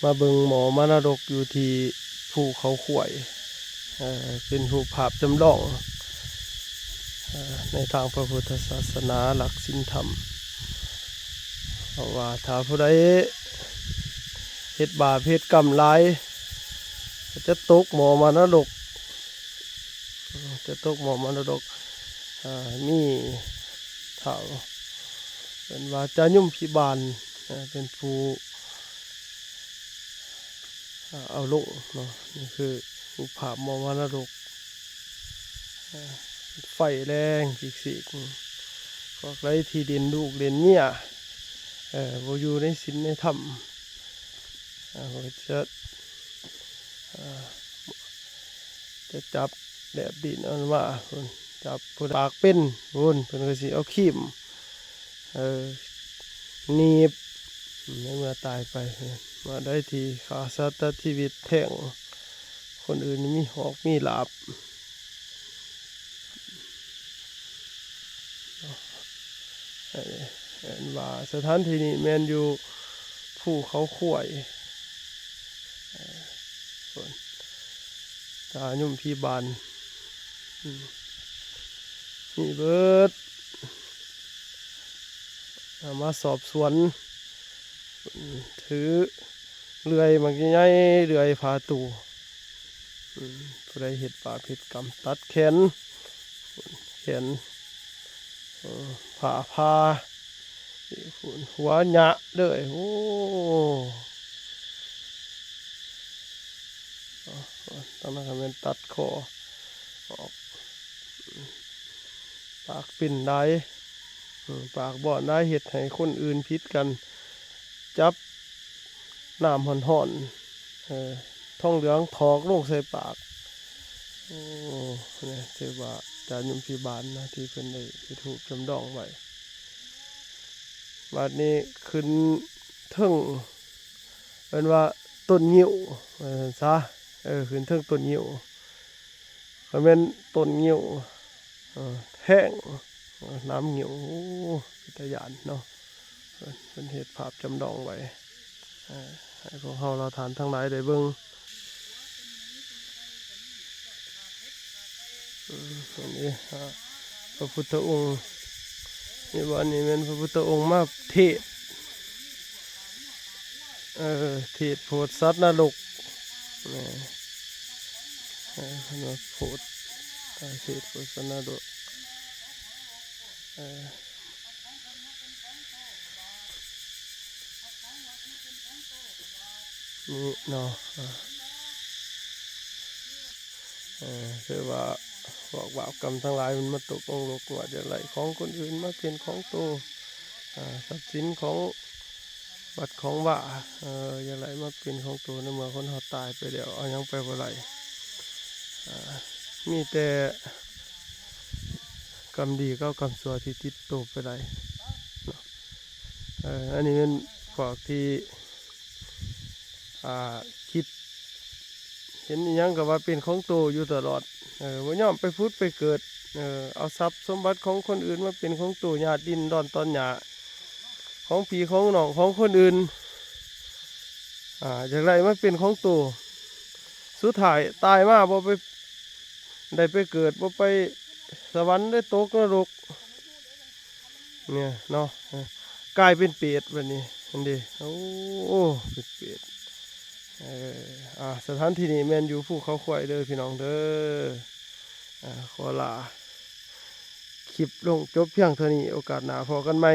ມາເບິ່ງໝໍມະນະດົກຢູ່ທີ່ພູເຂົາຂວາຍ ເອີ ເປັນຮູບພາບຈຳລອງ ເອີ ໃນທາງພະພຸດທະສາສະໜາ ຫຼັກສິນທຳ ເພາະວ່າຖ້າຜູ້ໃດເຮັດບາບເຮັດກຳຫຼາຍ ກໍຈະຕົກໝໍມະນະດົກ ຈະຕົກໝໍມະນະດົກ ເອີ ມີທ້າວ ເອີ້ນວ່າຈາຍຸມພິບານ ເອີ ເປັນຜູ້ ເອົາລົງເນາະ. ນີ້ຄືຮູບພາບມໍລະດົກ ເອີ ໄຟແລງຊິກໆ ພວກໃດທີ່ຫຼິ້ນລູກຫຼິ້ນເມຍ ເອີ ບໍ່ຢູ່ໃນສິນໃນທຳ ເອີ ເພິ່ນຈະ ເອີ ຈະຈັບແລບດິນອອກມາພຸ້ນ ຈັບຜູ້ປາກເປັນພຸ້ນ ເພິ່ນກໍຊິເອົາຄີມ ເອີ ໜີບ ໃນເມື່ອຕາຍໄປ ເມື່ອໃດທີ່ຂ້າສັດຕັດຊີວິດແທງຄົນອື່ນມີໂຫກມີລາບ ເອີ້ນວ່າສະຖານທີ່ນີ້ແມ່ນຢູ່ພູເຂົາຄວາຍ ເອີ ພຸ້ນ ຕາຍົມພິບານ ອືມ ມີເບິດ ເອົາມາສອບສວນ ອືມ ຖືເລື່ອຍບັກໃຫຍ່ໆ ເລື່ອຍຜ່າຕູ້ ອືມ ຜູ້ໃດເຮັດບາບເຮັດກຳຕັດແຂນ ແຂນ ເອີ ຜ່າຜ່າ ຫົວຫຍະເລີຍ ໂອ້ ທາງນັ້ນກໍແມ່ນຕັດຄໍອອກ ປາກປິ່ນຫຼາຍ ເອີ ປາກບ່ອນຫຼາຍ ເຮັດໃຫ້ຄົນອື່ນຜິດກັນ ຈັບນ້ຳຮ້ອນໆ ເອີ ທອງເຫຼືອງຖອກລົງໃສ່ປາກ ໂອ້ ນີ້ຖືວ່າຈາຍຸມພິບານນະ ທີ່ເພິ່ນໄດ້ເຮັດຮູບຈຳລອງໄວ້. ບາດນີ້ຂຶ້ນເທິງ ເອີ້ນວ່າຕົ້ນງິ້ວ ວ່າຊັ້ນຊະ ເອີ ຂຶ້ນເທິງຕົ້ນງິ້ວ ກໍແມ່ນຕົ້ນງິ້ວ ເອີ ແທງ ເອີ ນ້ຳງິ້ວ ໂອ້ ເປັນຕາຢ້ານເນາະ ເພິ່ນ ເພິ່ນເຮັດພາບຈຳລອງໄວ້ ເອີ ໃຫ້ພວກເຮົາລາວທ່ານທັງຫຼາຍໄດ້ເບິ່ງ. ອືມ ອັນນີ້ ອ່າ ພະພຸດທະອົງ ນີ້ບໍ່ ອັນນີ້ແມ່ນພະພຸດທະອົງມາເທດ ເອີ ເທດໂຜດສັດນະລົກ ເອີ ເພິ່ນວ່າໂຜດ ເອີ ເທດໂຜດສັດນະລົກ ເອີ ນີ້ເນາະ ເອີ ເອີ ຖືວ່າພວກບາບກຳທັງຫຼາຍມັນມາຕົກລົງໂລກ ວ່າຢາກໄດ້ຂອງຄົນອື່ນມາເປັນຂອງໂຕ ເອີ ຊັບສິນຂອງວັດຂອງວາ ເອີ ຢາກໄດ້ມາເປັນຂອງໂຕ ໃນເມື່ອຄົນເຮົາຕາຍໄປແລ້ວ ເອົາຫຍັງໄປບໍ່ໄດ້ ເອີ ມີແຕ່ ກຳດີກັບກຳຊົ່ວທີ່ຕິດໂຕໄປໄດ້ເນາະ ເອີ ອັນນີ້ແມ່ນພວກທີ່ ອ່າ ຄິດເຫັນອີ່ຫຍັງກໍວ່າເປັນຂອງໂຕຢູ່ຕະຫຼອດ ເອີ ບໍ່ຍອມໄປຜຸດໄປເກີດ ເອີ ເອົາຊັບສົມບັດຂອງຄົນອື່ນມາເປັນຂອງໂຕ ຍາດດິນດອນຕອນຫຍ້າຂອງພີ່ຂອງນ້ອງຂອງຄົນອື່ນ ອ່າ ຢາກໄດ້ມາເປັນຂອງໂຕ ສຸດທ້າຍຕາຍມາບໍ່ໄປ ໄດ້ໄປເກີດ ບໍ່ໄປສະຫວັນ ໄດ້ຕົກນະລົກ ນີ້ເນາະ ກາຍເປັນເປດບັດນີ້ ເຫັນເດ ໂອ້ ເປັນເປດ ເອີ ອ່າ ສະຖານທີ່ນີ້ແມ່ນຢູ່ພູເຂົາຄວາຍເດີພີ່ນ້ອງເດີ ອ່າ ຂໍລາຄລິບລົງຈົບພຽງເທົ່ານີ້ ໂອກາດໜ້າພໍ້ກັນໃໝ່.